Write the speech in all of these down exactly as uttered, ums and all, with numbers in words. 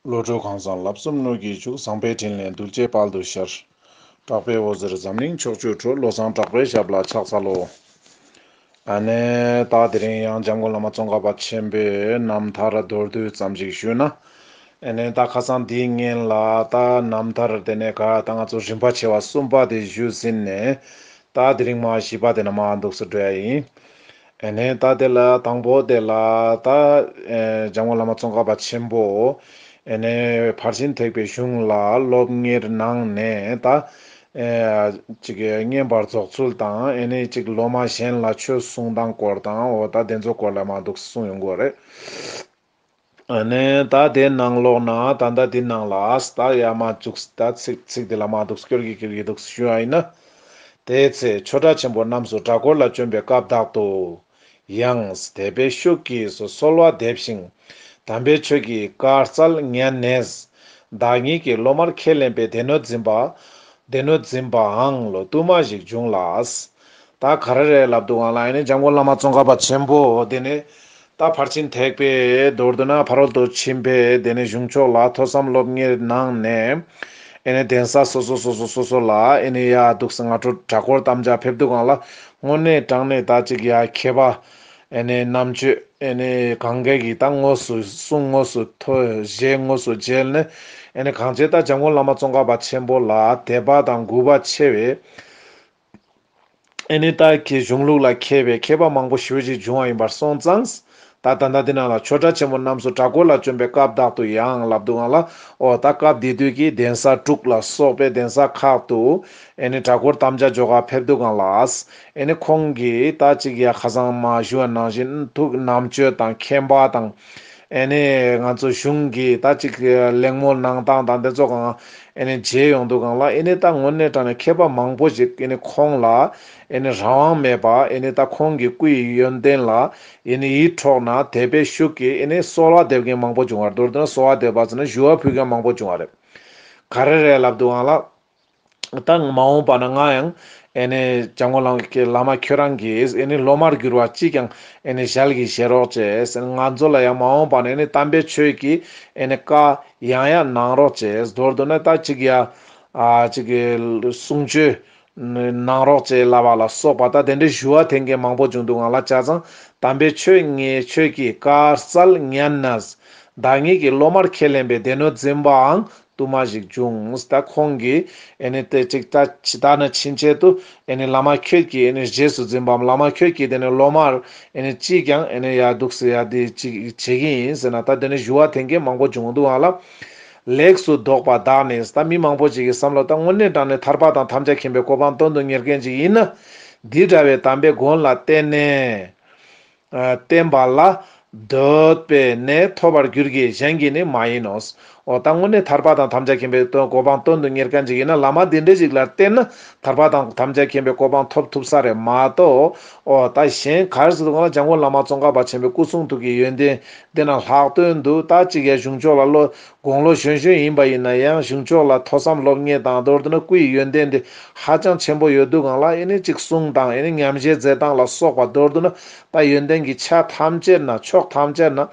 བློ་གྲོས་ཁང་བཟང་བསླབ་གསུམ་སྣོད་ཀྱི་བཅུད། བཟང་པོའི་དྲིན་ལན་གདུལ་བྱའི་དཔལ་དུ་ཤར། གྲགས་པའི་འོད་ཟེར་འཛམ་གླིང་ཕྱོགས་བཅུར་འཕྲོ། བློ་བཟང་གྲགས་པའི་ཞབས་ལ་ཕྱག་འཚལ་ལོ། ཨ་ནེ་ད་དེ་རིང་ཡང་འཇམ་མགོན་བླ་མ་ཙོང་ཁ་པ་ཆེན་པོའི་རྣམ་ཐར་མདོར་བསྡུས་ཙམ་ཞིག་ཞུས་ན། ཨ་ནེ་ད་ཁ་སང་འདིའི་སྔན་ལ་ད་རྣམ་ཐར་དེ་ནས་ག་ད་ང་ཚོ་རིམ་པ་ཆེ་བ་གསུམ་པ་དེ་ཞུས་ཟིན་ནས། ད་དེ་རིང་མ་བཞི་པ་དེ་ན་མ་འདུག་སེ་འགྲོ་ཡ་ཡིན། ཨ་ནེ་ད་དེ་ལ་དང་པོ་དེ་ལ་ད་ཨེ་འཇམ་མགོན་བླ་མ་ཙོང་ཁ་པ་ཆེན་པོ་ཨ་ནེ་ཕར་ཕྱིན་ཐེག་པའི་གཞུང་ལ་སློབ་གཉེར་གནང་ནས་ད་ཨེ་ཅིག་བསྙེན་པར་རྫོགས་ཚུལ་དང་། ཨ་ནེ་ཅིག་སློབ་མ་གཞན་ལ་ཆོས་གསུང་སྟངས་སྐོར་དང་། འོ་ད་དེ་ཚོ་སྐོར་ལ་མ་འདུག་སེ་གསུངས་ཡོང་གི་རེད། ཨ་ནེ་ད་དེ་ནང་ལོགས་ན་ད་ད་དེ་ནང་ལ་ད་ཡ་མ་འདུག་སེ་ད་ཚིག་ཚིག་དེ་ལ་མ་འདུག་སེ་སྐྱོར་གི་སྐྱོར་གི་འདུག་སེ་ཞུ་བ་ཡིན་ན། དེའི་ཚེ་ཆོས་གྲྭ་ཆེན་པོ་རྣམས་སུ་གྲྭ་སྐོར་ལ་བྱོན་པའི་སྐབས་དག་ཏུ། ཡང་དད་པའི་ཤུགས་ཀྱིས་གསོལ་བ་འདེབས་ཤིང་། དམ་པའི་ཆོས་ཀྱི་བཀའ་སྩལ་ཉན་ནས། བདག་ཉིད་ཀྱི་སློབ་མར་ཁས་ལེན་པའི་སྡེ་སྣོད་འཛིན་པ། སྡེ་སྣོད་འཛིན་པའང་ལོ་དུ་མ་ཞིག་བྱུང་ལ། ད་ག་རེ་རེད་ལབ་འདུག་ག་ལ། ཨ་ནི་འཇམ་མགོན་བླ་མ་ཙོང་ཁ་པ་ཆེན་པོ་དེ་ནི་ད་ཕར་ཕྱིན་ཐེག་པའི་མདོར་བསྡུ་ན་ཕ་རོལ་ཏུ་ཕྱིན་པའི་དེ་ནི་གཞུང་ཕྱོགས་ལ་ཐོས་བསམ་སློབ་གཉེར་གནང་ནས། ཨེ་ནི་གདན་ས་སོ་སོ་སོ་སོ་སོ་སོ་ལ་ཨེ་ནི་ཡ་འདུག་སེ་སྔ་དྲོ་གྲྭ་སྐོར་དམ་བཅའ་ཕེབས་དུས་སྒང་ལ་དངོས་གནས་དྲང་གནས་ད་ཅིག་ཡ་མཁས་པ་ཨེ་ནི་རྣམ་དཔྱོད་ཨེ་ནི་གང་གས་ཀྱིས་ད་དངོས་སུ་གསུང་དངོས་སུ་ཐོས་བཞེས་དངོས་སུ་མཇལ་ནས། ཨེ་ནི་གང་བྱས་ད་འཇམ་མགོན་བླ་མ་ཙོང་ཁ་པ་ཆེན་པོ་ལ་དད་པ་དང་གུས་པ་ཆེ་བའི་ཨེ་ནི་ད་ཁྱེད་གཞུང་ལུགས་ལ་མཁས་པའི་མཁས་པ་མང་པོ་ཞེ་པོ་ཅིག་བྱུང་བ་ཡིན་པར་སོང་ཙང་། ད་ད་ལྟ་འདི་ནང་ལ་ཆོས་གྲྭ་ཆེན་པོ་རྣམས་སུ་གྲྭ་སྐོར་ལ་བྱོན་པའི་སྐབས་དག་ཏུ་ཡང་ལབ་འདུག་ག་ལ། ཨོ་ད་སྐབས་དེ་དུས་ཀྱི་གདན་ས་དྲུག་ལ་སོགས་པའི་གདན་ས་ཁག་ཏུ་ཨེ་ནི་གྲྭ་སྐོར་དམ་བཅའ་འཇོག་ག་ཕེབས་དུས་སྒང་ལ། ཨེ་ནི་ཁོང་གིས་ད་ཅིག་ཡ་ཁ་སང་མ་ཞུ་བ་ནང་བཞིན་ཐུགས་རྣམ་དཔྱོད་དང་མཁྱེན་པ་དང་། ཨེ་ནི་ང་ཚོ་གཞུང་གི་ད་ཅིག་གླེང་མོལ་གནང་སྟངས་དང་དེ་ཚོ་གང་ཨེ་ནི་མཇལ་ཡོང་དུས་སྒང་ལ། ཨེ་ནི་ད་དངོས་གནས་དྲང་གནས་མཁས་པ་མང་པོ་ཞིག་ཨེ་ནི་ཁོང་ལ་ཨེ་ནི་རང་དབང་མེད་པ་ཨེ་ནི་ད་ཁོང་གི་སྐུའི་ཡོན་ཏན་ལ་ཨེ་ནི་ཡིད་འཕྲོག་ན་དད་པའི་ཤུགས་ཀྱིས་ཨེ་ནི་གསོལ་བ་འདེབས་མཁན་མང་པོ་བྱུང་བ་རེད། མདོར་བསྡུ་ན་གསོལ་བ་འདེབས་པ་ཟེར་ན་ཞུ་བ་ཕུལ་མཁན་མང་པོ་བྱུང་བ་རེད། ག་རེ་རེད་ལབ་དུས་སྒང་ལ། ད་མ་འོངས་པ་ན་ང་ཡང་ཨེ་ནི་འཇམ་མགོན་བླ་མ་ཁྱོད་རང་གིས་ཨེ་ནི་སློབ་མར་གྱུར་བ་གཅིག་ཀྱང་ཨེ་ནི་ཞལ་གྱིས་བཞེས་རོགས་བྱས་ཟེར། ང་ཚོ་ལ་ཡང་མ་འོངས་པ་ན་ཨེ་ནི་དམ་པའི་ཆོས་ཀྱི་ཨེ་ནི་བཀའ་ཡང་ཡང་གནང་རོགས་བྱས། མདོར་བསྡུ་ན་ད་གཅིག་ཡ་ཨ་གཅིག་གི་གསུང་ཆོས་གནང་རོགས་བྱས་ལབ་པ་ལ་སོགས་པ་ད་དེ་འདྲའི་ཞུ་བ་འཐེན་མཁན་མང་པོ་བྱུང་འདུག་ག་ལ། བྱས་ཙང་དམ་པའི་ཆོས་ངས་ཆོས་ཀྱི་བཀའ་སྩལ་ཉན་ནས། བདག་ཉིད་ཀྱི་སློབ་མར་ཁས་ལེན་པའི་སྡེ་སྣོད་འཛིན་པའང་དུ་མ་ཞིག་བྱུང་། ད་ཁོང་གིས་ཨེ་ནི་དེ་ཅིག་ད་ཇི་ལྟར་ན་ཕྱིན་ཆད་དུ་ཨེ་ནི་བླ་མ་ཁྱོད་ཀྱིས་ཨེ་ནི་རྗེས་སུ་འཛིན་པའམ་བླ་མ་ཁྱོད་ཀྱིས་དེ་ནི་སློབ་མར་ཨེ་ནི་ཅིས་ཀྱང་ཨེ་ནི་ཡ་འདུག་སེ་ཡ་དེ་ཅིག་བྱེད་ཀྱི་ཡིན་ཟེར་ན། ད་དེ་ནི་ཞུ་བ་འཐེན་མཁན་མང་པོ་བྱུང་འདུག་ག་ལ། ལེགས་སུ་བདོག་པ་བདག་ནི། ད་མི་མང་པོ་ཅིག་གི་བསམ་བློ་ད་དངོས་གནས་དྲང་གནས་ཐར་པ་དང་དམ་བཅའ་མཁྱེན་པའི་གོ་འཕང་དོན་དུ་གཉེར་མཁན་ཅིག་ཡིན་ན། འདི་འདྲ་བའི་དམ་པའི་མགོན་ལ་བརྟེན་ནས། ཨ་བརྟེན་པ་ལ་འདོད་པས་ནི་ཐོབ་པར་འགྱུར་གྱི་གཞན་གྱིས་ནི་མ་ཡིན་ནོ། འོ་ད་དངོས་གནས་ཐར་པ་དང་དམ་བཅའ་མཁྱེན་པའི་དོན་གོ་འཕང་དོན་དུ་གཉེར་མཁན་ཅིག་ཡིན་ན། བླ་མ་འདི་འདྲ་ཞིག་ལ་བརྟེན་ན་ཐར་པ་དང་དམ་བཅའ་མཁྱེན་པའི་གོ་འཕང་ཐོབ་ཐུབ་ས་རེད་མ་གཏོགས། འོ་ད་གཞན་ག་རེ་ཟེར་དུས་སྒང་ལ་འཇམ་མགོན་བླ་མ་ཙོང་ཁ་པ་ཆེན་པོའི་སྐུ་གསུང་ཐུགས་ཀྱི་ཡོན་ཏན་འདི་ན་ལྷག་དོན་དུ་ད་ཅིག་ཡ་གཞུང་ཕྱོགས་ལ་བློ་དགུང་ལོ་གཞོན་གཞོན་ཡིན་པ་ཡིན་ན་ཡང་གཞུང་ཕྱོགས་ལ་ཐོས་བསམ་སློབ་གཉེར་དང་མདོར་བསྡུ་ན་སྐུ་ཡི་ཡོན་ཏན་དེ་ཧ་ཅང་ཆེན་པོ་ཡོད་དུས་སྒང་ལ། ཨེ་ནི་ཅིག་གསུང་དང་ཨེ་ནི་ཉམས་བཞེས་མཛད་སྟངས་ལ་སོགས་པ་མདོར་བསྡུ་ན་ད་ཡོན་ཏན་གྱི་ཆ་ཐམས་ཅད་ན་ཕྱོགས་ཐམས་ཅད་ན་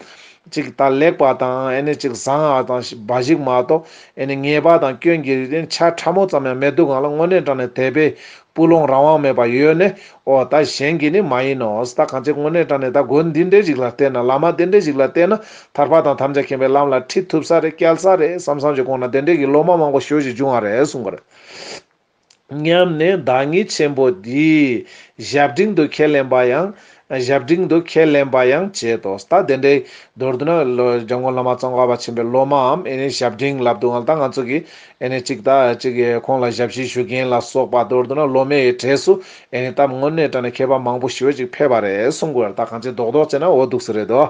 ཅིག་ད་ལེགས་པ་དང་ཨེ་ནི་ཅིག་བཟང་བ་དང་འབའ་ཞིག་མ་གཏོགས་ཨེ་ནི་ཉེས་པ་དང་སྐྱོན་གྱི་ཆ་ཕྲ་མོ་ཙམ་ཡང་མེད་དུས་སྒང་ལ། དངོས་གནས་དྲང་གནས་དད་པའི་སྤུ་ལོང་རང་དབང་མེད་པ་ཡོད་ནས། འོ་ད་གཞན་གྱིས་ནི་མ་ཡིན་ནོ། ད་གང་ཅི་དངོས་གནས་དྲང་གནས་ད་མགོན་འདི་འདྲའི་ཞིག་ལ་བརྟེན་ན། བླ་མ་འདི་འདྲའི་ཞིག་ལ་བརྟེན་ན་ཐར་པ་དང་དམ་བཅའ་མཁྱེན་པའི་ལམ་ལ་ཁྲིད་ཐུབ་ས་རེད་སྐྱེལ་ས་རེད་བསམ་བསམ་ཞིག་དགོངས་ན་དེ་འདྲའི་གི་སློབ་མ་མང་པོ་ཞེ་པོ་ཞིག་བྱུང་བ་རེད་གསུངས་པ་རེད། སྙམ་ནས་བདག་ཉིད་ཆེན་པོ་འདིའི་ཞབས་འབྲིང་དུ་ཁས་ལེན་པ་ཡང་། ཞབས་འབྲིང་དུ་ཁས་ལེན་པ་ཡང་བྱེད་དོ། ད་དེ་འདྲའི་མདོར་བསྡུ་ན་ལོ་འཇམ་མགོན་བླ་མ་ཙོང་ཁ་པ་ཆེན་པོའི་སློབ་མའམ་ཨེ་ནི་ཞབས་འབྲིང་ལབ་དུས་སྒང་ལ་ད་ང་ཚོ་གི་ཨེ་ནི་གཅིག་ད་གཅིག་གི་ཁོང་ལ་ཞབས་ཕྱི་ཞུ་མཁན་ལ་སོགས་པ་མདོར་བསྡུ་ན་སློབ་མའི་གྲས་སུ་ཨེ་ནི་ད་དངོས་གནས་དྲང་གནས་མཁས་པ་མང་པོ་ཞེ་པོ་ཅིག་ཕེབས་པ་རེད་གསུང་དགོས་རེད། ད་གང་ཅི་རྡོག་རྡོག་བྱས་ན་འོ་འདུག་སེ་རེད་དོ།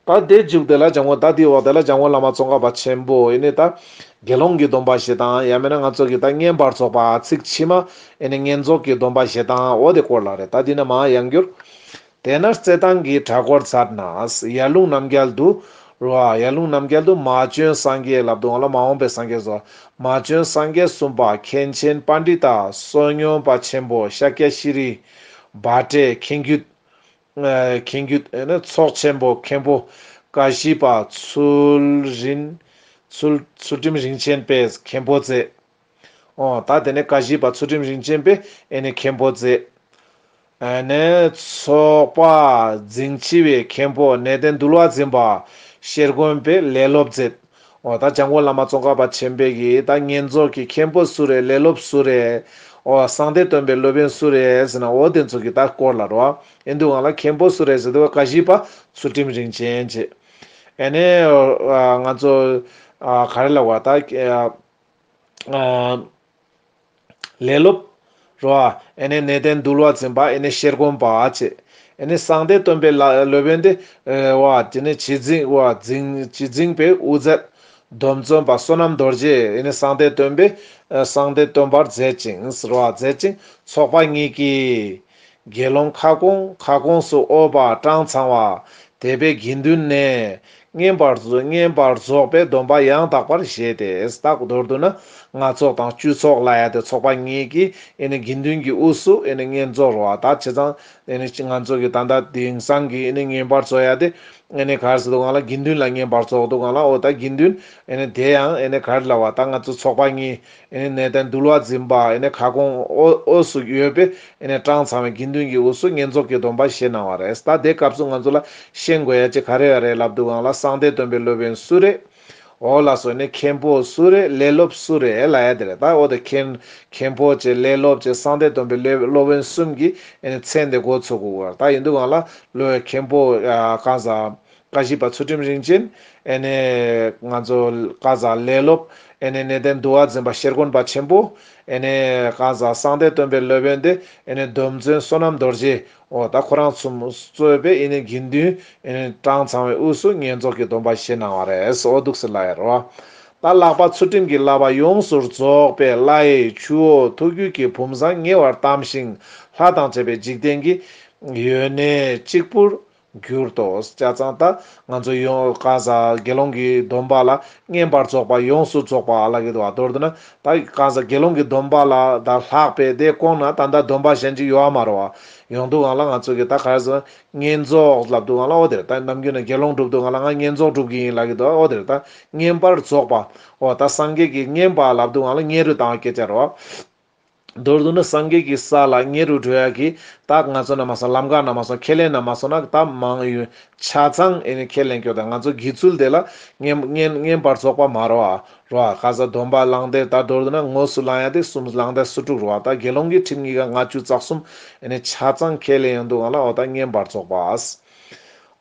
ད་དེ་མཇུག་དེ་ལ་འཇམ་མགོན་ད་དེའི་འོག་དེ་ལ་འཇམ་མགོན་བླ་མ་ཙོང་ཁ་པ་ཆེན་པོ་ཨེ་ནི་ད་དགེ་སློང་གི་སྡོམ་པ་བཞེས་སྟངས། ཡང་མིན་ན་ང་ཚོ་གི་ད་བསྙེན་པར་རྫོགས་པ་ཚིག་ཕྱི་མ་ཨེ་ནི་བསྙེན་རྫོགས་ཀྱི་སྡོམ་པ་བཞེས་སྟངས་འོ་དེ་སྐོར་ལ་རེད། ད་འདི་ན་མ་ཡང་བསྐྱར། དེས་ན་རྩེད་ཐང་གི་གྲྭ་སྐོར་ཚར་ན། ཡར་ཀླུང་རྣམ་རྒྱལ་དུ་རོ། ཡར་ཀླུང་རྣམ་རྒྱལ་དུ་མ་བྱོན་སངས་རྒྱས་ལབ་དུས་སྒང་ལ་མ་འོངས་པའི་སངས་རྒྱས་སོ། མ་བྱོན་སངས་རྒྱས་གསུམ་པ་མཁན་ཆེན་པཎྜི་ཏ་བསོད་སྙོམས་པ་ཆེན་པོ་ཤཱཀྱ་ཤྲཱི་བྷ་ཏྲའི་མཁན་བརྒྱུད། ཨ་མཁན་བརྒྱུད་ཨེ་ནི་ཚོགས་ཆེན་པོ་མཁན་པོ་ཀ་ཤི་པ་ཚུལ་རིན་ ཚུལ་ཚུལ་ཁྲིམས་རིན་ཆེན་པས་མཁན་པོ་མཛད། ཨོ་ད་དེ་ནས་བཀའ་བཞི་པ་ཚུལ་ཁྲིམས་རིན་ཆེན་པས་ཨེ་ནས་མཁན་པོ་མཛད། ཨ་ནས་ཚོགས་པ་འཛིན་ཕྱི་བའི་མཁན་པོ་གནས་བརྟན་འདུལ་བ་འཛིན་པ་ཤེར་དགོན་པའི་ལས་སློབ་མཛད། ཨོ་ད་འཇམ་མགོན་བླ་མ་ཙོང་ཁ་པ་ཆེན་པོའི་གི་ད་བསྙེན་རྫོགས་ཀྱི་མཁན་པོ་སུ་རེད། ལས་སློབ་སུ་རེད། ཨོ་གསང་བདེ་སྟོན་པའི་སློབ་དཔོན་སུ་རེད་ཟེར་ན། ཨོ་དེ་ཚོ་གི་ད་སྐོར་ལ་རོ། ཨེ་འདུག་གང་ལ་མཁན་པོ་སུ་རེད་ཟེར་དུས་བཀའ་བཞི་པ་ཚུལ་ཁྲིམས་རིན་ཆེན་བྱས། ཨེ་ནས་ཨ་ང་ཚོ་ཨ་ག་རེ་ལབ་པ་ད། ཨ་ལས་སློབ་རོ། ཨེ་ནས་གནས་བརྟན་འདུལ་བ་འཛིན་པ་ཨེ་ནས་ཤེར་དགོན་པ་བྱས། ཨེ་ནས་གསང་བདེ་སྟོན་པའི་ལ་སློབ་དཔོན་དེ་བ་དེ་ནས་རྗེ་འཛིན་བ་འཛིན་རྗེ་འཛིན་པའི་དབུ་མཛད་སྡོམ་བརྩོན་པ་བསོད་ནམས་རྡོ་རྗེ་ཨེ་ནས་གསང་བདེ་སྟོན་པའི་གསང་བདེ་སྟོན་པར་མཛད་ཅིང་རོ། མཛད་ཅིང་ཚོགས་པ་གཉིས་ཀྱིས་དགེ་སློང་ཁ་སྐོང་ཁ་སྐོང་སུ་འོས་པ་གྲངས་ཚང་བ། དད་པའི་དགེ་འདུན་ནས་བསྙེན་པར་བསྙེན་པར་རྫོགས་པའི་སྡོམ་པ་ཡང་དག་པར་བཞེས་ཏེ། ད་མདོར་བསྡུ་ན་ལྔ་ཚོགས་དང་བཅུ་ཚོགས་ལ་ཡ་དེ་ཚོགས་པ་གཉིས་ཀྱིས་ཨེ་ནི་དགེ་འདུན་གྱི་དབུས་སུ་ཨེ་ནི་བསྙེན་རྫོགས་རོ། ད་བྱས་ཙང་ཨེ་ནི་ང་ཚོ་གི་ད་ལྟ་དེང་སང་གི་ཨེ་ནི་བསྙེན་པར་རྫོགས་ཡ་དེ་ཨེ་ནི་ག་རེ་ཟེར་དུས་སྒང་ལ་དགེ་འདུན་ལ་བསྙེན་པར་རྫོགས་དུས་སྒང་ལ། འོ་ད་དགེ་འདུན་ཨེ་ནི་དེ་ཡང་ཨེ་ནི་ག་རེ་ལབ་པ། ད་ང་ཚོ་ཚོགས་པ་གཉིས་ཨེ་ནི་གནས་བརྟན་འདུལ་བ་འཛིན་པ་ཨེ་ནི་ཁ་སྐོང་དབུ་དབུས་སུ་ཡོད་པའི་ཨེ་ནས་གྲངས་ཚང་བའི་དགེ་འདུན་གྱི་དབུས་སུ་བསྙེན་རྫོགས་ཀྱི་སྡོམ་པ་བཞེས་གནང་བ་རེད། ད་དེ་སྐབས་སུ་ང་ཚོ་ལ་ཤེས་དགོས་ཡ་ཅིག་ག་རེ་ཡོད་རེད་ལབ་དུས་སྒང་ལ། གསང་བདེ་སྟོན་པའི་སློབ་དཔོན་སུ་རེད། འོ་ལགས་སོ། ཨེ་ནས་མཁན་པོ་སུ་རེད། ལས་སློབ་སུ་རེད་ལབ་ཡ་དེ་རེད། ད་འོ་དེ་མཁན་མཁན་པོ་བྱས། ལས་སློབ་བྱས། གསང་བདེ་སྟོན་པའི་ལས་སློབ་དཔོན་གསུམ་གྱི་ཨེ་ནས་མཚན་དེ་འགོ་ཚུགས་དགོས་པ་རེད། ད་ཡིན་དུས་སྒང་ལ་སློབ་དཔོན་མཁན་པོ་ཨ་གང་ཟག་བཀའ་བཞི་པ་ཚུལ་ཁྲིམས་རིན་ཆེན། ཨེ་ནས་ང་ཚོ་གང་ཟག་ལས་སློབ། ཨེ་ནས་གནས་བརྟན་འདུལ་བ་འཛིན་པ་ཤེར་དགོན་པ་ཆེན་པོ། ཨེ་ནས་གང་ཟག་གསང་བདེ་སྟོན་པའི་སློབ་དཔོན་དེ་ཨེ་ནས་སྡོམ་བརྩོན་བསོད་ནམས་རྡོ་རྗེ། འོ་ད་ཁོ་རང་གསུམ་གཙོས་པའི་ཨེ་ནས་དགེ་འདུན་ཨེ་ནས་གྲངས་ཚང་བའི་དབུས་སུ་བསྙེན་རྫོགས་ཀྱི་སྡོམ་པ་བཞེས་གནང་བ་རེད། འོ་འདུག་སེ་ལབ་ཡ་རེད་བ། ད་ལྷག་པ་ཚུལ་ཁྲིམས་ཀྱི་བསླབ་པ་ཡོངས་སུ་རྫོགས་པའི་ལྷ་ཡི་ཆུ་བོ་ཐུགས་རྒྱུད་ཀྱི་བུམ་བཟང་ཉེ་བར་གཏམས་ཤིང་ལྷ་དང་བཅས་པའི་འཇིག་རྟེན་གྱི་ཡོན་གནས་གཅིག་པུར་གྱུར་ཏོ། བྱས་ཙང་ད་ང་ཚོ་ཡོངས་གང་ཟག་དགེ་སློང་གི་སྡོམ་པ་ལ་བསྙེན་པར་རྫོགས་པ་ཡོངས་སུ་རྫོགས་པ་ལབ་ཀྱི་འདུག་བ། མདོར་བསྡུ་ན་ད་གང་ཟག་དགེ་སློང་གི་སྡོམ་པ་ལ་ད་ལྷག་པའི་དེ་སྐོང་ན་ད་ལྟ་སྡོམ་པ་གཞན་ཅིག་ཡོད་མ་རེད་བ། ཡོང་དུས་སྒང་ལ་ང་ཚོ་གི་ད་ག་རེ་ཟེར་བསྙེན་རྫོགས་ལབ་དུས་སྒང་ལ། འོ་དེ་རེད། ད་ནམ་རྒྱུན་ནས་དགེ་སློང་སྒྲུབ་དུས་སྒང་ལ་ང་བསྙེན་རྫོགས་སྒྲུབ་ཀྱི་ཡིན་ལབ་ཀྱི་འདུག་འོ་དེ་རེད། ད་བསྙེན་པར་རྫོགས་པ། འོ་ད་སངས་རྒྱས་ཀྱི་བསྙེན་པ་ལབ་དུས་སྒང་ལ་བསྙེན་རུ་བཏང་བའི་སྐད་ཆ་རེད་བ། མདོར་བསྡུ་ན་སངས་རྒྱས་ཀྱི་ས་ལ་མཉེས་རུ་འགྲོ་ཡ་གི་ད་ང་ཚོ་ན་མ་སོང་། ལམ་ཁ་ན་མ་སོང་། ཁས་ལེན་ན་མ་སོང་ན་ད་མང་ཡོད་ཆ་ཚང་ཨེ་ནི་ཁས་ལེན་སྐྱོ། ད་ང་ཚོ་དགེ་ཚུལ་དེ་ལ་བསྙེན་བསྙེན་བསྙེན་པར་རྫོགས་པ་མ་རོ་ཨ་རོ་ཨ། ཁ་ས་སྡོམ་པ་བླང་དེ་ད་མདོར་བསྡུ་ན་དངོས་སུ་བླང་ཡ་དེ་གསུམ་བླང་དེ་སུ་དྲུག་རོ་ཨ། ད་དགེ་སློང་གི་ཁྲིམས་གཉིས་ཀ་ལྔ་བཅུ་རྩ་གསུམ་ཨེ་ནི་ཆ་ཚང་ཁས་ལེན་ཡོང་དུས་སྒང་ལ། འོ་ད་བསྙེན་པར་རྫོགས་པ།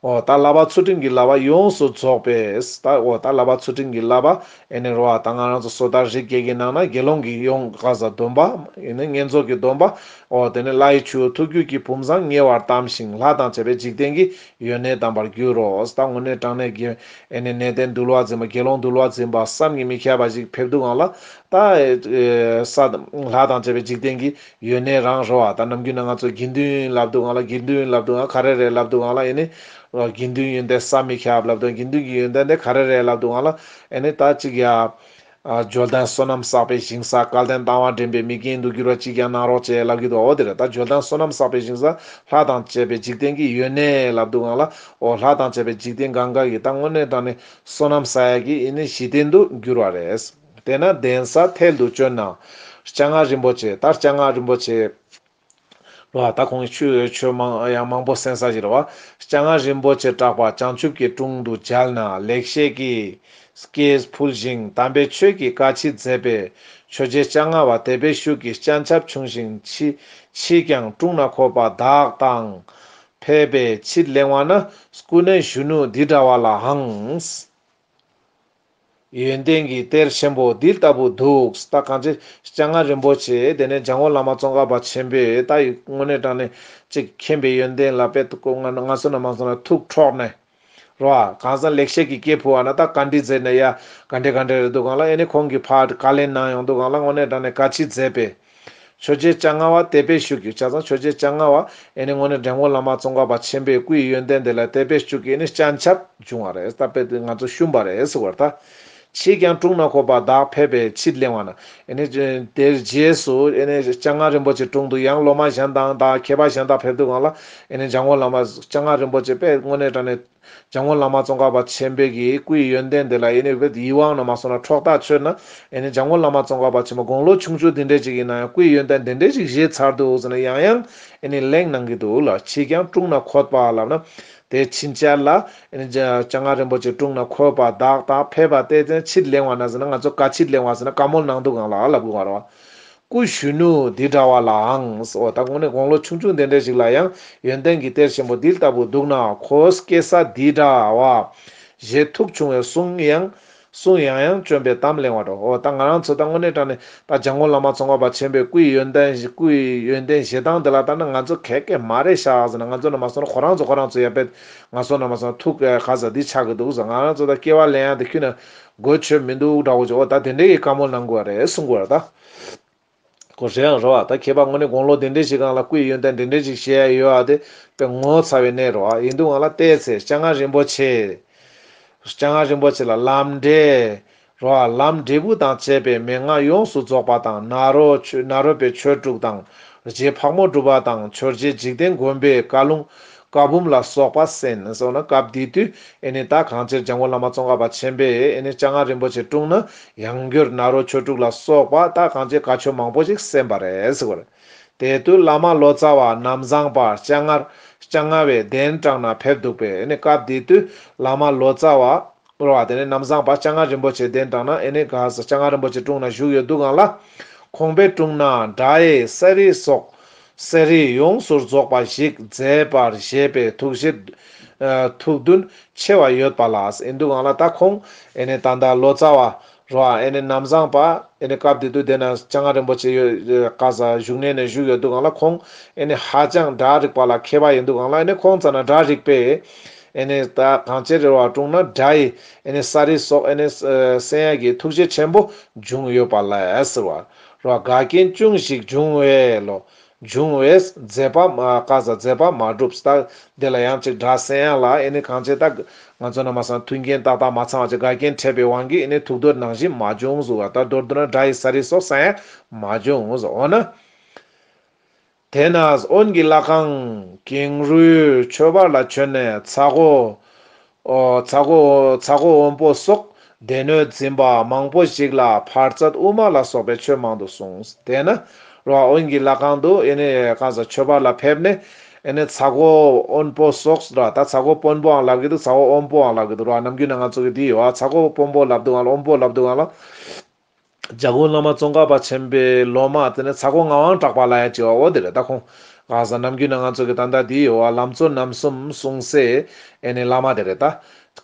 འོ་ད་བསླབ་པ་ཚུལ་ཁྲིམས་ཀྱི་བསླབ་པ་ཡོངས་སུ་རྫོགས་པས། ད་འོ་ད་བསླབ་པ་ཚུལ་ཁྲིམས་ཀྱི་བསླབ་པ་ཨེ་ནི་རོ་ཨ། ད་ང་རང་ཚོ་སོ་ཐར་རིགས་བརྒྱད་ཀྱི་ནང་ན་དགེ་སློང་གི་ཡོངས་གང་ཟག་སྡོམ་པ་ཨེ་ནི་བསྙེན་རྫོགས་ཀྱི་སྡོམ་པ། འོ་དེ་ནི་ལྷ་ཡི་ཆུ་བོ་ཐུགས་རྒྱུད་ཀྱི་བུམ་བཟང་ཉེ་བར་གཏམས་ཤིང་ལྷ་དང་བཅས་པའི་འཇིག་རྟེན་གྱི་ཡོན་གནས་དམ་པར་འགྱུར་རོ། ད་དངོས་གནས་དྲང་གནས་ཀྱི་ཨེ་ནི་གནས་བརྟན་འདུལ་བ་འཛིན་པ་དགེ་སློང་འདུལ་བ་འཛིན་པ་བསམ་གྱིས་མི་ཁྱབ་པ་ཞིག་ཕེབས་དུས་སྒང་ལ། ད་ཨེ་ས་ལྷ་དང་བཅས་པའི་འཇིག་རྟེན་གྱི་ཡོན་གནས་རང་རོ་ཨ། ད་ནམ་རྒྱུན་ན་ང་ཚོ་དགེ་འདུན་ལབ་དུས་སྒང་ལ། དགེ་འདུན་ལབ་དུས་སྒང་ག་རེ་རེད་ལབ་དུས་སྒང་ལ་ཨེ་ནི་དགེ་འདུན་ཡོན་ཏན་བསམ་མི་ཁྱབ་ལབ་དུས། དགེ་འདུན་གྱི་ཡོན་ཏན་དེ་ག་རེ་རེད་ལབ་དུས་སྒང་ལ་ཨེ་ནི་ད་ཅིག་ཡ། ཨ་འབྱོར་ལྡན་བསོད་ནམས་བསགས་པའི་ཞིང་ས། སྐལ་ལྡན་དང་བ་འདྲེན་པའི་མིག་རྒྱན་དུ་འགྱུར་བ་ཅིག་ཀྱང་གནང་རོགས་བྱེད་ལབ་ཀྱི་འདུག་འོ་དེ་རེད། ད་འབྱོར་ལྡན་བསོད་ནམས་བསགས་པའི་ཞིང་ས་ལྷ་དང་བཅས་པའི་འཇིག་རྟེན་གྱི་ཡོན་གནས་ལབ་དུས་སྒང་ལ། འོ་ལྷ་དང་བཅས་པའི་འཇིག་རྟེན་གང་ག་གི་ད་དངོས་གནས་དྲང་གནས་བསོད་ནམས་བསགས་ཡ་གི་ཨེ་ནི་གཞི་རྟེན་དུ་འགྱུར་བ་རེད། དེས་ན་གདན་ས་ཐལ་དུ་བཅོལ་ན། སྤྱན་སྔ་རིན་པོ་ཆེ། ད་སྤྱན་སྔ་རིན་པོ་ཆེ་རེད་བ། ད་ཁོང་གི་ཆོས་ཆོས་མང་ཡང་མང་པོ་གསན་ས་ཞིག་རེད་བ། སྤྱན་སྔ་རིན་པོ་ཆེ་གྲགས་པ་བྱང་ཆུབ་ཀྱི་དྲུང་དུ་མཇལ་ན་ལེགས་བཤད་ཀྱི་སྐྱེས་ཕུལ་ཞིང་དམ་པའི་ཆོས་ཀྱི་བཀའ་མཆིད་མཛད་པས། ཆོས་རྗེ་སྤྱན་སྔ་བ་དད་པའི་ཤུགས་ཀྱིས་སྤྱན་ཆབ་ཕྱུང་ཞིང་། ཕྱིས་ཕྱིས་ཀྱང་དྲུང་ན་འཁོད་པ་བདག་དང་ཕེབས་པའི་ཕྱིར་གླེང་བ་ན། སྐུ་མནལ་གཞོན་ནུ་འདི་འདྲ་བ་ལའང་། ཡོན་ཏན་གྱི་གཏེར་ཆེན་པོ་འདི་ལྟ་བུ་འདུག་ད་གང་ཅི་སྤྱན་སྔ་རིན་པོ་ཆེ་དེ་ནས་འཇམ་མགོན་བླ་མ་ཙོང་ཁ་པ་ཆེན་པོས་ད་དངོས་གནས་དྲང་གནས་ཅིག་མཁྱེན་པའི་ཡོན་ཏན་ལ་དཔེ་ང་ང་ཚོ་ན་མང་ཚོགས་ན་ཐུགས་འཕྲོག་ནས་རོ། གང་ཟག་ལེགས་བཤད་ཀྱི་སྐྱེས་ཕུལ་བ་ན་ད་བཀའ་འདྲི་མཛད་ནས་ཡ་ག་འདྲེ་ག་འདྲེ་རེད་འདུག་གང་ལ། ཨེ་ནི་ཁོང་གིས་ཕར་བཀའ་ལན་གནང་ཡོང་འདུག་གང་ལ། དངོས་གནས་དྲང་གནས་བཀའ་མཆིད་མཛད་པས། ཆོས་རྗེ་སྤྱན་སྔ་བ་དད་པའི་ཤུགས་ཀྱིས། བྱས་ཙང་ཆོས་རྗེ་སྤྱན་སྔ་བ་ཨེ་ནི་དངོས་གནས་འཇམ་མགོན་བླ་མ་ཙོང་ཁ་པ་ཆེན་པོའི་སྐུའི་ཡོན་ཏན་དེ་ལ་དད་པའི་ཤུགས་ཀྱིས་ཨེ་ནི་སྤྱན་ཆབ་བྱུང་བ་རེད། ད་དཔེ་དེ་ང་ཚོ་བཤུམས་པ་རེད་ཟེར་བ་རེད་ད། ཕྱིས་ཀྱང་དྲུང་ན་འཁོད་པ་བདག་ཕེབས་པའི་ཕྱིར་གླེང་བ་ན། ཨེ་ནི་དེར་རྗེས་སུ་ཨེ་ནི་སྤྱན་སྔ་རིན་པོ་ཆེ་དྲུང་དུ་ཡང་སློབ་མ་གཞན་དང་དང་མཁས་པ་གཞན་དག་ཕེབས་དུས་སྒང་ལ། ཨེ་ནི་འཇམ་མགོན་བླ་མ་སྤྱན་སྔ་རིན་པོ་ཆེ་དཔེ་དངོས་གནས་དྲང་གནས་འཇམ་མགོན་བླ་མ་ཙོང་ཁ་པ་ཆེན་པོའི་གི་སྐུའི་ཡོན་ཏན་དེ་ལ་ཨེ་ནི་ཡིད་དབང་ནང་མ་སོང་ན་ཁྲོག་ཐག་ཆོད་ན། ཨེ་ནི་འཇམ་མགོན་བླ་མ་ཙོང་ཁ་པ་ཆེན་པོ་དགུང་ལོ་ཆུང་ཆུང་དེ་འདྲས་ཅིག་ཡིན་ན་ཡང་སྐུའི་ཡོན་ཏན་དེ་འདྲས་ཅིག་བཞེས་ཚར་འདུག་ཟེར་ན་ཡང་ཡང་ཨེ་ནི་གླེང་གནང་གི་འདུག་ལ། ཕྱིས་ཀྱང་དྲུང་ན་འཁོད་པ་ལབ་ན། དེ་ཕྱིན་ཆད་ལ་ཨེ་ནི་སྤྱན་སྔ་རིན་པོ་ཆེ་དྲུང་ན་འཁོད་པ་བདག་དང་ཕེབས་པ་དེ་ཕྱིར་གླེང་བ་ན་ཟེར་ན། ང་ཚོ་ག་ཕྱིར་གླེང་བ་ཟེར་ན་བཀའ་མོལ་གནང་འདུག་གང་ལ་ལབ་དགོས་པ་རེད་བ། སྐུ་གཞོན་ནུ་འདི་འདྲ་བ་ལའང་། འོ་ད་དངོས་གནས་དགུང་ལོ་ཆུང་ཆུང་དེ་འདྲ་ཞིག་ལ་ཡང་ཡོན་ཏན་གྱི་གཏེར་ཆེན་པོ་འདི་ལྟ་བུ་འདུག་ན། ཁོ་སྐྱེ་ས་འདི་འདྲ་བ་ཞེས་ཐུགས་ཕྱུང་བའི་གསུང་ཡང་གསུང་ཡང་ཡང་བཅོམ་པའི་གཏམ་གླེང་བར་འགྲོ། འོ་ད་ང་རང་ཚོ་ད་དངོས་གནས་དྲང་གནས་ད་འཇམ་མགོན་བླ་མ་ཙོང་ཁ་པ་ཆེན་པོའི་སྐུའི་ཡོན་ཏན་སྐུའི་ཡོན་ཏན་བཞེས་སྟངས་དེ་ལ་ལྟ་ན་ང་ཚོ་ག་གེ་མ་རེད་ཤག་ཟེར་ན། ང་ཚོ་ནང་མ་སོང་ན་ཁོ་རང་ཚོ་ཁོ་རང་ཚོ་ཡ་པད་ང་ཚོ་ནང་མ་སོང་ན་ཐུགས་ག་ས་འདི་ཆགས་ཀྱི་འདུག་ཟེར། ང་རང་ཚོ་ད་སྐྱེ་བ་ལེན་ཡག་དེ་ཁྱོན་ནས་གོ་ཆོད་མི་འདུག་འདྲ་བོ་ཅིག་འོ་ད་དེ་འདྲའི་གི་བཀའ་མོལ་གནང་དགོས་པ་རེད་གསུང་དགོས་པ་རེད་ད། གོ་རེད་ཡང་རེད་བ། ད་མཁས་པ་དངོས་གནས་དགུང་ལོ་དེ་འདྲས་ཞིག་སྒང་ལ་སྐུའི་ཡོན་ཏན་དེ་འདྲས་ཞིག་བཤད་ཡ་ཡོད་ཨ། དེ་དཔེ་ངོ་ཚ་བའི་གནས་རེད་བ། ཡིན་དུས་སྒང་ལ་བལྟས་ཚེ་སྤྱན་སྔ་རིན་པོ་ཆེ། སྤྱན་སྔ་རིན་པོ་ཆེ་ལ་ལམ་འབྲས་རེད་བ། ལམ་འབྲས་བུ་དང་བཅས་པའི་མན་ངག་ཡོངས་སུ་རྫོགས་པ་དང་། ནཱ་རོ་ཆོས་ནཱ་རོ་པའི་ཆོས་དྲུག་དང་། རྗེ་ཕག་མོ་གྲུ་པ་དང་། ཆོས་རྗེ་འཇིག་རྟེན་མགོན་པོའི་བཀའ་ལུང་བཀའ་འབུམ་ལ་སོགས་པ་གསན་སོང་ན། སྐབས་དེ་དུས་ཨེ་ནི་ད་གང་ཅིར་འཇམ་མགོན་བླ་མ་ཙོང་ཁ་པ་ཆེན་པོས་ཨེ་ནི་སྤྱན་སྔ་རིན་པོ་ཆེ་དྲུང་ན་ཡང་བསྐྱར་ནཱ་རོ་ཆོས་དྲུག་ལ་སོགས་པ་ད་གང་ཅིར་བཀའ་ཆོས་མང་པོ་ཞིག་གསན་པ་རེད་ཟེར་བ་རེད། དེ་དུས་བླ་མ་ལོ་ཙཱ་བ་ནམ་བཟང་པ་སྤྱན་སྔར་སྤྱན་སྔ་བའི་གདན་དྲངས་ན་ཕེབས་འདུག་པས། ཨེ་ནི་སྐབས་དེ་དུས་བླ་མ་ལོ་ཙཱ་བ་རེད་བ། དེ་ནས་ནམ་བཟང་པ་སྤྱན་སྔ་རིན་པོ་ཆེ་གདན་དྲངས་ན་ཨེ་ནི་ག་ས་སྤྱན་སྔ་རིན་པོ་ཆེ་དྲུང་ན་བཞུགས་ཡོད་དུས་སྒང་ལ། ཁོང་པའི་དྲུང་ན་སྒྲ་ཡི་ས་རིས་སོགས་ས་རིས་ཡོངས་སུ་རྫོགས་པ་ཞིག་མཛད་པར་བཞེད་པའི་ཐུགས་བཞེད་ཨ་ཐུགས་འདུན་ཆེ་བ་ཡོད་པ་ལགས། ཡིན་དུས་སྒང་ལ་ད་ཁོང་ཨེ་ནི་ད་ལྟ་ལོ་ཙཱ་བ་རེད་བ། ཨེ་ནི་ནམ་བཟང་པ་ཨེ་ནི་སྐབས་དེ་དུས་དེ་ན་སྤྱན་སྔ་རིན་པོ་ཆེ་ཡོད་ག་ས་བཞུགས་གནས་ནས་བཞུགས་ཡོད་དུས་སྒང་ལ། ཁོང་ཨེ་ནི་ཧ་ཅང་སྒྲ་རིག་པ་ལ་མཁས་པ་ཡིན་དུས་སྒང་ལ། ཨེ་ནི་ཁོང་རྩ་ན་སྒྲ་རིག་པས་ཨེ་ནི་ད་གང་ཅིར་རེད་བ། དྲུང་ན་སྒྲ་ཡི་ཨེ་ནི་ས་རིས་སོགས་ཨེ་ནི་གསན་ཡ་གི་ཐུགས་བཞེད་ཆེན་པོ་བྱུང་ཡོད་པ་ལས་ཟེར་བ་རོ། འགལ་རྐྱེན་ཅུང་ཞིག་བྱུང་བས་ལོ། བྱུང་བས་མཛད་པ་མ་བཀའ་ས་མཛད་པ་མ་གྲུབ་ད། དེ་ལ་ཡང་ཅིག་སྒྲ་གསན་ཡ་ལ་ཨེ་ནི་གང་ཅི་ད་ང་ཚོ་ནང་མ་སོང་མཐུན་རྐྱེན་ཏག་ཏག་མ་ཚང་བ་ཅིག་འགལ་རྐྱེན་འཕྲད་པའི་དབང་གིས་ཨེ་ནི་ཐུགས་འདོད་ནང་བཞིན་མ་བྱུང་ཟེར་བ། ད་མདོར་བསྡུ་ན་སྒྲ་ཡི་ས་རིས་སོགས་གསན་ཡ་མ་བྱུང་ཟེར། འོ་ན། དེས་ན་དབོན་གྱི་ལྷ་ཁང་ཀེང་རུས་ཆོས་འབར་ལ་བྱོན་ནས་ཚ་སྒོ་ཨོ་ཚ་སྒོ་ཚ་སྒོ་དབོན་པོ་སོགས་སྡེ་སྣོད་འཛིན་པ་མང་པོ་ཞིག་ལ་འཕར་རྩལ་དབུ་མ་ལ་སོགས་པའི་ཆོས་མང་དུ་གསུངས། དེས་ན་རོ་དབོན་གྱི་ལྷ་ཁང་དུ་ཨེ་ནི་གང་ཟག་ཆོས་འབར་ལ་ཕེབས་ནས་ཨེ་ནི་ཚ་སྒོ་དབོན་པོ་སོགས་ར། ད་ཚ་སྒོ་དཔོན་པོའང་ལབ་ཀྱི་འདུག་ཚ་སྒོ་དབོན་པོའང་ལབ་ཀྱི་འདུག་ར། ནམ་རྒྱུན་ནས་ང་ཚོ་གི་འདི་ཡོད་ཨ། ཚ་སྒོ་དཔོན་པོ་ལབ་འདུག་ཨ་ལ། དབོན་པོ་ལབ་འདུག་ཨ་ལ། འཇམ་མགོན་བླ་མ་ཙོང་ཁ་པ་ཆེན་པོའི་སློབ་མ་དེ་ནི་ཚ་སྒོ་ངག་དབང་གྲགས་པ་ལབ་ཡ་ཅིག་ཡོད་པ། འོ་དེ་རེད། ད་ཁོང་གང་ཟག་ནམ་རྒྱུན་ནས་ང་ཚོ་གི་ད་ལྟ་འདི་ཡོད་པ། ལམ་གཙོ་རྣམ་གསུམ་གསུང་སའི་ཨེ་ནི་བླ་མ་དེ་རེད་ད།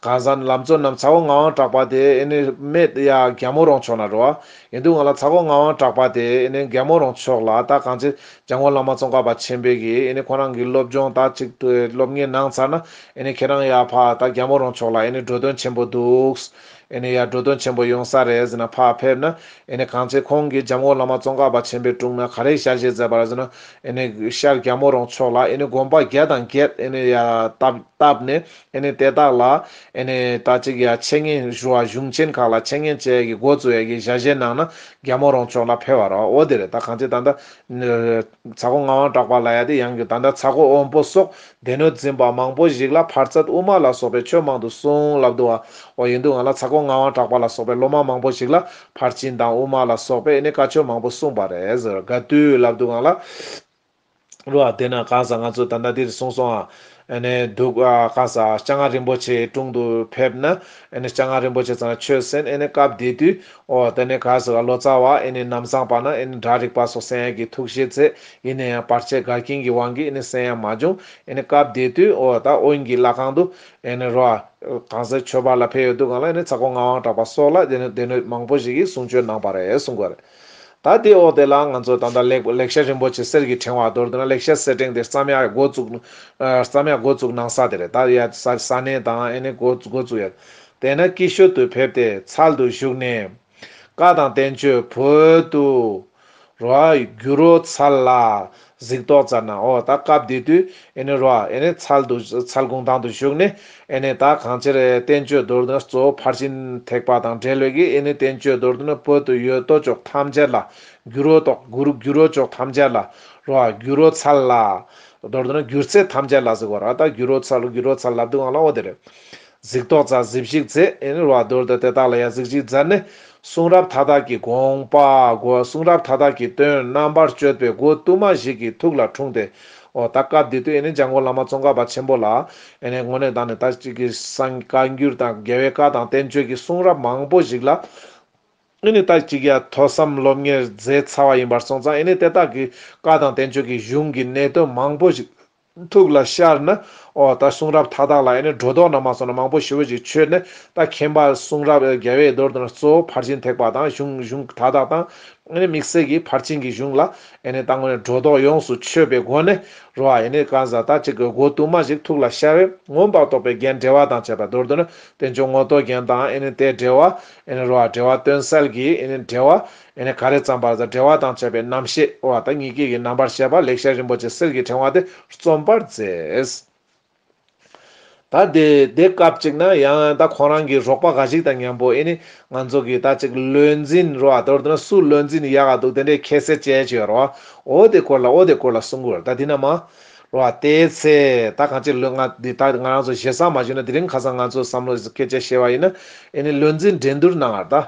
གང་ཟག་ལམ་གཙོ་རྣམ་ཚ་སྒོ་ངག་དབང་གྲགས་པ་དེ་ཨེ་ནི་སྨད་ཡ་རྒྱལ་མོ་རོང་ཕྱོགས་ན་རེད་པ། ཡིན་དུས་སྒང་ལ་ཚ་སྒོ་ངག་དབང་གྲགས་པ་དེ་ཨེ་ནི་རྒྱལ་མོ་རོང་ཕྱོགས་ལ་ད་གང་ཅི་འཇམ་མགོན་བླ་མ་ཙོང་ཁ་པ་ཆེན་པོའི་གི་ཨེ་ནི་ཁོ་རང་གི་སློབ་སྦྱོང་ད་ཅིག་སློབ་གཉེར་གནང་ཚར་ན་ཨེ་ནི་ཁྱེད་རང་ཡ་ཕ་ད་རྒྱལ་མོ་རོང་ཕྱོགས་ལ་ཨེ་ནི་འགྲོ་དོན་ཆེན་པོ་འདུག་ཨེ་ནི་ཡ་འགྲོ་དོན་ཆེན་པོ་ཡོང་ས་རེད་ཟེར་ན་ཕར་ཕེབས་ན། ཨེ་ནི་གང་ཚེ་ཁོང་གིས་འཇམ་མགོན་བླ་མ་ཙོང་ཁ་པ་ཆེན་པོའི་དྲུང་ན་ག་རེ་ཞལ་བཞེས་མཛད་པ་རེད་ཟེར་ན། ཨེ་ནི་ཤར་རྒྱལ་མོ་རོང་ཕྱོགས་ལ་ཨེ་ནི་དགོན་པ་བརྒྱ་དང་བརྒྱད་ཨེ་ནི་ཡ་བཏབ་བཏབ་ནས་ཨེ་ནི་དེ་དག་ལ་ཨེ་ནི་ད་ཅིག་ཡ་འཆད་ཉན་ཞུ་བ་གཞུང་ཆེན་ཁག་ལ་འཆད་ཉན་བྱེད་ཡ་གི་འགོ་བཙུགས་ཡ་གི་ཞལ་བཞེས་གནང་ན་རྒྱལ་མོ་རོང་ཕྱོགས་ལ་ཕེབས་པ་རེད། འོ་དེ་རེད། ད་གང་ཚེ་ད་ལྟ་ཚ་སྒོ་ངག་དབང་གྲགས་པ་ལབ་ཡ་དེ་ཡང་གི་ད་ལྟ་ཚ་སྒོ་དབོན་པོ་སོགས། སྡེ་སྣོད་འཛིན་པ་མང་པོ་ཞིག་ལ་འཕར་རྩལ་དབུ་མ་ལ་སོགས་པའི་ཆོས་མང་དུ་གསུངས་ལབ་འདུག་བ། འོ་ཡིན་དུས་སྒང་ལ་ཚ་སྒོ་ངག་དབང་གྲགས་པ་ལ་སོགས་པའི་སློབ་མ་མང་པོ་ཞིག་ལ་ཕར་ཕྱིན་དང་དབུ་མ་ལ་སོགས་པའི་ཨེ་ནི་བཀའ་ཆོས་མང་པོ་གསུངས་པ་རེད་ཟེར། ག་དུས་ལབ་འདུག་སྒང་ལ། རོ་ཨ་དེ་ན་གང་ཟག་ང་ཚོ་ད་ལྟ་འདིར་གསུངས་སོང་ཨ། ཨེ་ནི་འདུག་ཨ། གང་ཟག་སྤྱན་སྔ་རིན་པོ་ཆེའི་དྲུང་དུ་ཕེབས་ན་ཨེ་ནི་སྤྱན་སྔ་རིན་པོ་ཆེ་ཚང་ཆོས་གསན། ཨེ་ནི་སྐབས་དེ་དུས། འོ་དེ་ནས་ག་ཟེར་བ་ལོ་ཙཱ་བ་ཨེ་ནི་ནམ་བཟང་པ་ན་ཨེ་ནི་སྒྲ་རིག་པ་སོགས་གསན་ཡས་ཀྱི་ཐུགས་བཞེད་མཛད། ཡིན་ན་ཡང་བར་ཆད་འགལ་རྐྱེན་གྱི་དབང་གིས་ཨེ་ནི་གསན་ཡ་མ་བྱུང་། ཨེ་ནི་སྐབས་དེ་དུས་འོ་ད་དབོན་གྱི་ལྷ་ཁང་དུ་ཨེ་ནི་རོ་གང་ཟག་ཆོས་པ་ལ་ཕེབས་ཡོད་དུས་སྒང་ལ་ཨེ་ནི་ཚ་སྒོ་ངག་དབང་གྲགས་པ་སོགས་ལ་དེ་ནི་དེ་ནི་མང་པོ་ཞིག་གིས་གསུང་ཆོས་གནང་པ་རེད་གསུང་དགོས་རེད། ད་དེ་འོ་དེ་ལ་ང་ཚོ་ད་ལྟ་ལེགས་ལེགས་བཤད་རིན་པོ་ཆེ་གསེར་གྱི་ཕྲེང་བ་མདོར་བསྡུ་ན་ལེགས་བཤད་གསེར་ཕྲེང་དེ་བརྩམ་ཡ་འགོ་བཙུགས་བརྩམ་ཡ་འགོ་བཙུགས་གནང་ས་དེ་རེད། ད་ཡ་ས་ས་གནས་དང་ཨེ་ནི་འགོ་འགོ་བཙུགས་ཡ། དེས་ན་སྐྱིད་ཤོད་དུ་ཕེབས་ཏེ་ཚལ་དུ་བཞུགས་ནས། བཀའ་དང་བསྟན་བཅོས་བོད་དུ་རོ་བསྒྱུར་རོ་ཚལ་ལ་ གཟིགས་རྟོག་མཛད་ན། འོ་ད་སྐབས་དེ་དུས་ཨེ་ནི་རོ་ཨ་ཨེ་ནི་ཚལ་དུ་ཚལ་གུང་ཐང་དུ་བཞུགས་ནས། ཨེ་ནི་ད་གང་ཕྱིར་བསྟན་བཅོས་མདོར་བསྡུ་ན་གཙོ་བོ་ཕར་ཕྱིན་ཐེག་པ་དང་འབྲེལ་བའི་གི་ཨེ་ནི་བསྟན་བཅོས་མདོར་བསྡུ་ན་བོད་དུ་ཡོད་དོ་ཅོག་ཐམས་ཅད་ལ། འགྱུར་བ་དོག་འགྱུར་འགྱུར་བ་ཅོག་ཐམས་ཅད་ལ། རོ་ཨ་འགྱུར་བ་ཚལ་ལ། མདོར་བསྡུ་ན་འགྱུར་ཚལ་ཐམས་ཅད་ལ་ཟེར་གོ་ར། ད་འགྱུར་བ་ཚལ་འགྱུར་བ་ཚལ་ལབ་དུས་སྒང་ལ་འོ་དེ་རེད། གཟིགས་རྟོག་མཛད་གཟིགས་ཞིབ་མཛད། ཨེ་ནི་རོ་ཨ་མདོར་བསྡུ་དེ་དག་ལ་ཡང་གཟིགས་ཞིབ་མཛད་ནས། གསུང་རབ་མཐའ་དག་གི་དགོངས་པ་སྒོ། གསུང་རབ་མཐའ་དག་གི་དོན་རྣམ་པར་དཔྱོད་པའི་སྒོ་དུ་མ་ཞིག་གི་ཐུགས་ལ་འཁྲུངས་ཏེ། འོ་ད་སྐབས་དེ་དུས་ཨེ་ནི་འཇམ་མགོན་བླ་མ་ཙོང་ཁ་པ་ཆེན་པོ་ལ། ཨེ་ནི་དངོས་གནས་དྲང་གནས་ད་ཅིག་གི་སངས་བཀའ་འགྱུར་དང་རྒྱལ་བའི་བཀའ་དང་བསྟན་བཅོས་ཀྱི་གསུང་རབ་མང་པོ་ཞིག་ལ། ཨེ་ནི་ད་ཅིག་ཡ་ཐོས་བསམ་སློབ་གཉེར་མཛད་ཚར་བ་ཡིན་པར་སོང་ཙང་། ཨེ་ནི་དེ་དག་གི་བཀའ་དང་བསྟན་བཅོས་ཀྱི་གཞུང་གི་གནད་དོན་མང་པོ་ཞིག་ཐུགས་ལ་ཤར་ནས། འོ་ད་གསུང་རབ་མཐའ་དག་ལ་ཨེ་ནི་སྒྲོ་འདོགས་ན་མ་སོང་ན་མང་པོ་ཞེ་པོ་ཅིག་ཆོད་ནས། ད་མཁྱེན་པ་གསུང་རབ་རྒྱལ་བའི་མདོར་བསྡུ་ན་གཙོ་བོ་ཕར་ཕྱིན་ཐེག་པ་དང་གཞུང་གཞུང་མཐའ་དག་དང་། ཨེ་ནི་དམིགས་བསལ་གྱི་ཕར་ཕྱིན་གྱི་གཞུང་ལ་ཨེ་ནི་ད་དངོས་གནས་སྒྲོ་འདོགས་ཡོངས་སུ་ཆོད་པའི་སྒོ་ནས། རོ་ཨ་ཨེ་ནི་གང་ཟག་ད་ཅིག་གི་སྒོ་དུ་མ་ཞིག་ཐུགས་ལ་ཤར་བས། མངོན་པར་རྟོགས་པའི་རྒྱན་འགྲེལ་བ་དང་བཅས་པ། མདོར་བསྡུ་ན་བསྟན་བཅོས་ངོ་ཐོག་རྒྱན་དང་། ཨེ་ནི་དེའི་འགྲེལ་བ། ཨེ་ནི་རོ་ཨ་འགྲེལ་བ་སྟོན་གསལ་གྱི་ཨེ་ནི་འགྲེལ་བ། ཨེ་ནི་ག་རེ་བརྩམས་པ་ལ་འགྲེལ་བ་དང་བཅས་པའི་རྣམ་བཤད། འོ་ད་ཉིད་ཀྱི་གི་རྣམ་པར་བཤད་པ་ལེགས་བཤད་རིན་པོ་ཆེ་གསེར་གྱི་ཕྲེང་བ་དེ་རྩོམ་པར་མཛད། ད་དེ་དེ་སྐབས་ཅིག་ན་ཡང་ད་ཁོང་རང་གི་རོགས་པ་འགའ་ཞིག་དང་མཉམ་པོ་ཨེ་ནི་ང་ཚོ་གི་ད་ཅིག་བློན་འཛིན་རོ་ཨ། མདོར་བསྡུ་ན་སུ་བློན་འཛིན་ཡག་ག་འདུག་དེ་འདྲའི་ཁྱད་གསད་བྱས་བྱས་རོ་ཨ། འོ་དེ་སྐོར་ལ་འོ་དེ་སྐོར་ལ་གསུང་གི་ཡོད་རེད། ད་དེ་ན་མ་རོ་ཨ་དེའི་ཚེ་ད་གང་ཅི་ལོ་ང་འདི་ད་ང་རང་ཚོ་ཞེ་ས་མ་ཞུས་ན། དེ་རིང་ཁ་སང་ང་ཚོ་བསམ་བློ་སྐད་ཆ་བཤད་པ་ཡིན་ན། ཨེ་ནི་བློན་འཛིན་འགྲན་བསྡུར་གནང་བར་ད།